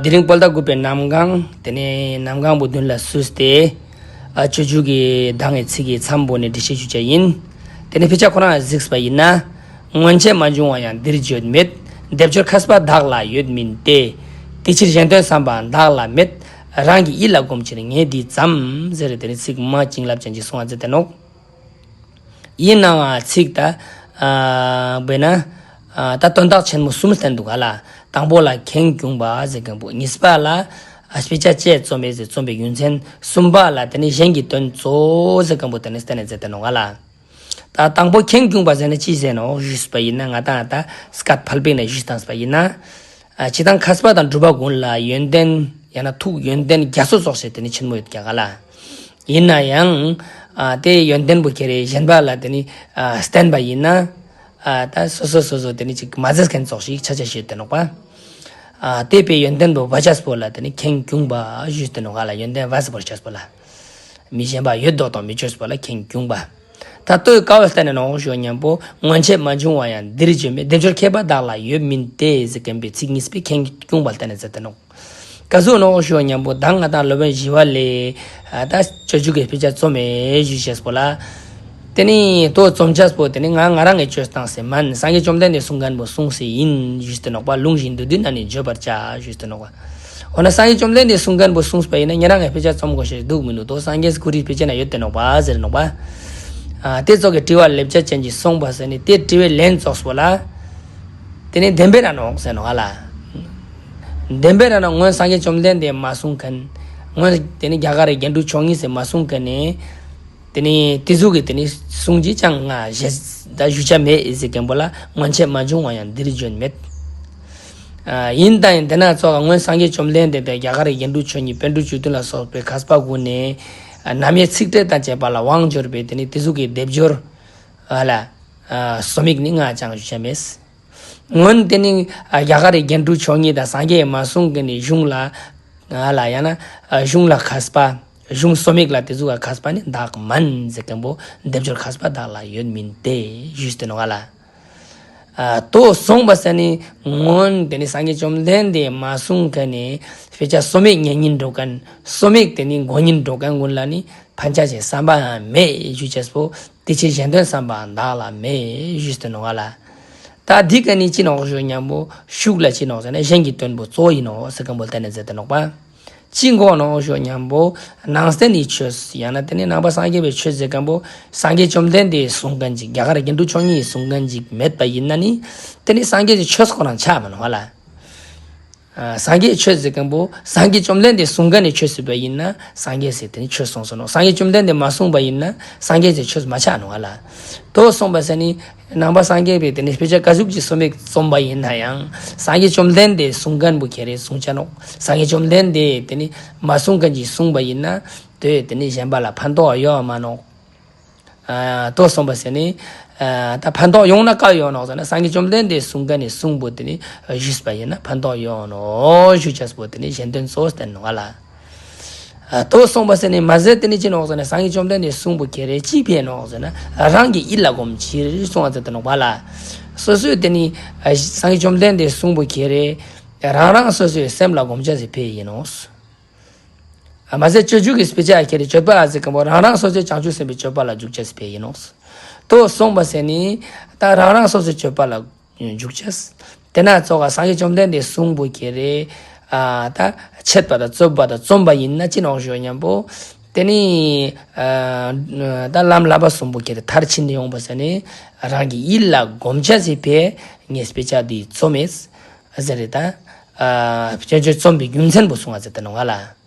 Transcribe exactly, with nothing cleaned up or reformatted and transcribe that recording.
དེ་རིང་བོད་ཟླ་དགུ་པའི་གནམ་གང་། དེ་ནས་གནམ་གང་པོ་མདུན་ལ་བསུས་ཏེ། ཨ་སྤྱོད་འཇུག་གི་གདངས་ཀྱི་ཚིག་གི་མཚམས་པོ་ནས་འགྲེལ་བཤད་ཞུ་བྱ་ཡིན། དེ་ནས་དཔེ་ཆ་ཁོ་རང་གཟིགས་པ་ཡིན་ན། སྔོན་ཆད་མ་བྱུང་བ་ཡང་འདིར་བརྗོད་མེད། སྡེབ་སྦྱོར་མཁས་པ་བདག་ལ་ཡོད་མིན་ཏེ། དེ་ཕྱིར་གཞན་དོན་བསམ་པ་བདག་ལ་མེད། རང་གི་ཡིད་ལ་སྒོམ་ཕྱིར་ངས་འདི་བརྩམས། ཟེར་དེ་ནས་ཚིག་མ་བྱིན་རླབས་ཅན་ཅིག་གསུང་བ་མཛད་དེ་ནོག་ཡིན་ནའང་ཚིག་ད། ཨ་དཔེར་ན། ཨ་ད་དོན་དག་ཆེན་མོ་གསུམ་བསྟན་འདུག་ག་ལ། དང་པོ་ལ་ཁེངས་སྐྱུང་བ་ཟེར་མཁན་པོ། གཉིས་པ་ལ། ཨ་དཔེ་ཆ་བཅས་རྩོམ་པའི་ཟེར་རྩོམ་པའི་རྒྱུ་མཚན། གསུམ་པ་ལ་དེ་ནི་གཞན་གྱི་དོན་གཙོ་བོ་ཟེར་མཁན་པོ་དེ་ནི་བསྟན་ནས་མཛད་དེ་ནོག་ག་ལ། ད་དང་པོ་ཁེངས་སྐྱུང་བ་ཟེར་ན་ཅི་ཟེར་ནོག་ཞུས་པ་ཡིན་ན། ང་དང་ད་སྐད་ཕལ་པའི་ནས་ཞུས་བཏང་པ་ཡིན་ན། ཨ་སྤྱིར་བཏང་མཁས་པ་དང་གྲུབ་པ་ཀུན་ལ་ཡོན་ཏན་ཡང་ན་ཐུགས་ཡོན་ཏན་རྒྱ་མཚོ་ཙོགས་ཤིག་དེ་ནི་ཆེན་མོ་ཡོད་ཀྱག་ག་ལ། ཡིན་ན་ཡང་། ཨ་དེ་ཡོན་ཏན་པོ་ཁྱེར་རེ་གཞན་པ་ལ་དེ་ནི་ཨ་བསྟན་པ་ཡིན་ན། ཨ་ད་སོ་སོ་སོ་སོ་དེ་ནི་ཅིག་མ་ཟད་མཁན་ཙོགས་ཤིག་ཆ་ཆ་ཞིག་ཡོད་དེ་ནོག་པ། ཨ་དེ་པའི་ཡོན་ཏན་པོ་བ་ཅས་པོ་ལ་དེ་ནི་ཁེངས་སྐྱུང་བ་ཞུས་དེ་ནོག་ག་ལ། ཡོན་ཏན་བ་ཟེར་བ་ཅས་པོ་ལ། མི་གཞན་པ་ཡོད་མདོག་དང་མི་བཅོས་པ་ལ་ཁེངས་སྐྱུང་བ། ད་ལྟོས་དཀའ་བ་བསྟན་ནས་ནོག་ཞུ་མཉམ་པོ། སྔོན་ཆད་མ་བྱུང་བ་ཡང་འདིར་བརྗོད་མེད། སྡེབ་སྦྱོར་མཁས་པ་བདག་ལ་ཡོད་མིན་ཏེ་ཟེར་མཁན་པའི་ཚིག་གཉིས་པའི་ཁེངས་སྐྱུང་བ་བསྟན་ནས་མཛད་དེ་ནོག་ག་ཟུག་ནོག་ཞུ་མཉམ་པོ། ད་ང་དང་སློབ་དཔོན་ཞི་བ་ལྷས། ཨ་ད་སྤྱོད་འཇུག་གི་དཔེ་ཆ་རྩོམ་མེད་ཞུས་ཅེས་པོ་ལ། དེ་ནི་དོ་རྩོམ་ཅེས་པོ་དེ་ནི་ང་ང་རང་གི་བཅོས་སྟངས་སེ་མན། སངས་རྒྱས་བཅོམ་ལྡན་འདས་གསུང་མཁན་པོ་གསུངས་སེ་ཡིན་ཞུས་ཏེ་ནོག་པ། ལུང་བཞིན་དུ་བསྡུས་ན་ནི་བརྗོད་པར་བྱ་ཞུས་ཏེ་ནོག་པ། འོ་ན་སངས་རྒྱས་བཅོམ་ལྡན་འདས་གསུང་མཁན་པོ་གསུངས་པ་ཡིན་ན་ཉེ་རང་གི་དཔེ་ཆ་རྩོམ་དགོས་ཤེས་འདུག་མི་འདུག་དོ་སངས་རྒྱས་ཀུ་རིའི་དཔེ་ཆ་ན་ཡོད་དེ་ནོག་པ་ཟེར་ནོག་པ། ཨ་དེ་ཙོགས་ཀྱི་དྲི་བ་ལེབ་ཆ་ཅན་གྱིས་གསུངས་པ་ཟེར་ནི་དེ་དྲི་བའི་ལན་ཙོགས་པོ་ལ། དེ་ནི་བདེན་པའི་ར་ནོག་ཟེར་ནོག་ཨ་ལ། བདེན་པའི་ར་ནོག་སྔོན་སངས་རྒྱས་བཅོམ་ལྡན་འདས་མ་གསུང་མཁན། སྔོན་དེ་ནི་རྒྱ་གར་རི་རྒྱན་དྲུག་མཆོག་གཉིས་སེ་མ་གསུང་མཁན་ནི། དེ་ནི་དེ་ཟུག་གི་དེ་ནི་གསུང་གི་ཅང་ང་ཞེས་ད་ཞུ་ཆ་མེད་ཨེ་ཟེར་མཁན་པོ་ལ། སྔོན་ཆད་མ་བྱུང་བ་ཡང་འདིར་བརྗོད་མེད། ཨ་ཡིན་ད་ཡིན་དེ་ན་ཙོགས་སྔོན་སངས་རྒྱས་བཅོམ་ལྡན་འདས་དང་རྒྱ་གར་རི་རྒྱན་དྲུག་མཆོག་གཉིས་པཎ་གྲུབ་བཅུ་བདུན་ལ་སོགས་པའི་མཁས་པ་ཀུན་ནས། ཨ་རྣམ་དབྱེ་ཚིག་ཕྲད་དང་བཅས་པ་ལ་དབང་འབྱོར་བའི་དེ་ནི་དེ་ཟུག་གི་སྡེབ་སྦྱོར། ཨ་ལ། ཨ་སོ་མིག་ནི་ང་ཅང་ཞུ་ཆ་མེད། སྔོན་དེ་ནི་ཨ་རྒྱ་གར་རི་རྒྱན་དྲུག་མཆོག་གཉིས་དང་སངས་རྒྱས་མ་གསུང་གི་ནི་གཞུང་ལ། ཨ་ལ་ཡང་ན་ཨ་གཞུང་ལ་མཁས་པ། གཞུང་སོ་མིག་ལ་དེ་ཟུག་ག་མཁས་པ་ནི་བདག་མན་ཟེར་མཁན་པོ། སྡེབ་སྦྱོར་མཁས་པ་བདག་ལ་ཡོད་མིན་ཏེ་ཞུས་ཏེ་ནོག་ཨ་ལ། ཨ་དོ་གསུངས་པ་ཟེར་ནི་སྔོན་དེ་ནི་སངས་རྒྱས་བཅོམ་ལྡན་འདས་མ་གསུང་མཁན་ནི་དཔེ་ཆ་སོ་མིག་ཉན་སྙིང་འདོད་མཁན། སོ་མིག་དེ་ནི་གོ་སྙིང་འདོད་མཁན་ཀུན་ལ་ནི་ཕན་ཆ་ཞིག་བསམ་པའང་མེད་ཞུ་ཅེས་པོ། དེ་ཕྱིར་གཞན་དོན་བསམ་པའང་བདག་ལ་མེད་ཞུས་ཏེ་ནོག་ཨ་ལ། ད་འདི་ག་ནི་ཅི་ནོག་ཞུ་མཉམ་པོ་ཤུགས་ལ་ཅི་ནོག་ཟེར་ན་གཞན་གྱི་དོན་པོ་གཙོ་བོ་ཡིན་ནོག་ཟེར་མཁན་པོ་བསྟན་ནས་མཛད་དེ་ནོག་པ། ཅི་འགོག་ནོག་ཞུ་མཉམ་པོ་ནང་བསྟན་ནི་ཆོས་ཡང་ན་དེ་ནི་ནང་པ་སངས་རྒྱས་པའི་ཆོས་ཟེར་མཁན་པོ་སངས་རྒྱས་བཅོམ་ལྡན་འདས་གསུང་མཁན་ཅིག་རྒྱ་གར་རྒྱན་དྲུག་མཆོག་གཉིས་གསུང་མཁན་ཅིག་མེད་པ་ཡིན་ན་ནི་དེ་ནི་སངས་རྒྱས་ཀྱི་ཆོས་ཁོ་རང་ཆགས་མ་ནོག་ཨ་ལ། ཨ་སངས་རྒྱས་ཆོས་ཟེར་མཁན་པོ་སངས་རྒྱས་བཅོམ་ལྡན་འདས་གསུང་མཁན་ནི་ཆོས་ཟེར་བ་ཡིན་ན་སངས་རྒྱས་ཟེར་དེ་ནི་ཆོས་གསུངས་སོ་ནོག་སངས་རྒྱས་བཅོམ་ལྡན་འདས་མ་གསུངས་པ་ཡིན་ན་སངས་རྒྱས་ཟེར་ཆོས་མ་ཆགས་ནོག་ཨ་ལ། དོ་གསུངས་པ་ཟེར་ནི་ནང་པ་སངས་རྒྱས་པའི་དེ་ནི་དཔེ་ཆ་ག་ཟུག་ཅིག་སོ་མིག་རྩོམ་པ་ཡིན་ན་ཡང་སངས་རྒྱས་བཅོམ་ལྡན་འདས་གསུང་མཁན་པོ་ཁྱེར་རེ་གསུང་ཆ་ནོག་སངས་རྒྱས་བཅོམ་ལྡན་འདས་དེ་ནི་མ་གསུང་མཁན་གྱིས་གསུངས་པ་ཡིན་ན་དོ་དེ་ནི་གཞན་པ་ལ་ཕན་ཐོགས་ཡོད་མ་ནོག་ཨ་དོ་གསུངས་པ་ཟེར་ནི། ཨ་ད་ཕན་ཐོགས་ཡོང་ན་ག་ཡོང་ནོག་ཟེར་ན་སངས་རྒྱས་བཅོམ་ལྡན་འདས་གསུང་མཁན་ནི་གསུང་པོ་དེ་ནི་ཞུས་པ་ཡིན་ན་ཕན་ཐོགས་ཡོང་ནོག་ཞུ་ཅེས་པོ་དེ་ནི་གཞན་དོན་གཙོ་བོ་བསྟན་ནོག་ཨ་ལ། ཨ་དོ་གསུངས་པ་ཟེར་ནི་མ་ཟད་དེ་ནི་ཅི་ནོག་ཟེར་ན་སངས་རྒྱས་བཅོམ་ལྡན་འདས་གསུང་པོ་ཁྱེར་རེ་ཅི་ཕན་ནོག་ཟེར་ན་རང་གི་ཡིད་ལ་སྒོམ་ཕྱིར་གསུང་བ་མཛད་དེ་ནོག་པ་ལ། སོ་སོས་དེ་ནི་ཨ་སངས་རྒྱས་བཅོམ་ལྡན་འདས་གསུང་པོ་ཁྱེར་རེ་རང་རང་སོ་སོའི་སེམས་ལ་སྒོམ་ཅེས་སི་ཕན་ཡིན་ནོག་མ་ཟད་སྤྱོད་འཇུག་གི་དཔེ་ཆ་ཁྱེར་རེ་སྤྱོད་པ་ཨ་ཟེར་མཁན་པོ་རང་རང་སོ་སོའི་བྱང་ཆུབ་སེམས་དཔའི་སྤྱོད་པ་ལ་འཇུག་ཅེས་སི་ཕན་ཡིན་ནོག་དོ་གསུངས་པ་ཟེར་ནི་ད་རང་རང་སོ་སོའི་སྤྱོད་པ་ལ་འཇུག་ཅེས། དེ་ན་ཙོགས་ག་སངས་རྒྱས་བཅོམ་ལྡན་འདས་གསུང་པོ་ཁྱེར་རེ་ཨ་ད་འཆད་པ་དང་རྩོད་པ་དང་རྩོམ་པ་ཡིན་ན་ཅི་ནོག་ཞུ་མཉམ་པོ། དེ་ནི་ཨ་ད་ལམ་བསླབ་པ་གསུམ་པོ་ཁྱེར་རེ་མཐར་ཕྱིན་ཏེ་ཡོང་པ་ཟེར་ནི་རང་གི་ཡིད་ལ་སྒོམ་ཅེས་སི་ཕན་ངས་དཔེ་ཆ་འདི་རྩོམ་མེད་ཟེར་རེ་ད། ཨ་སྤྱོད་འཇུག་རྩོམ་པའི་རྒྱུ་མཚན་པོ་གསུང་བ་མཛད་དེ་ནོག་ཨ་ལ།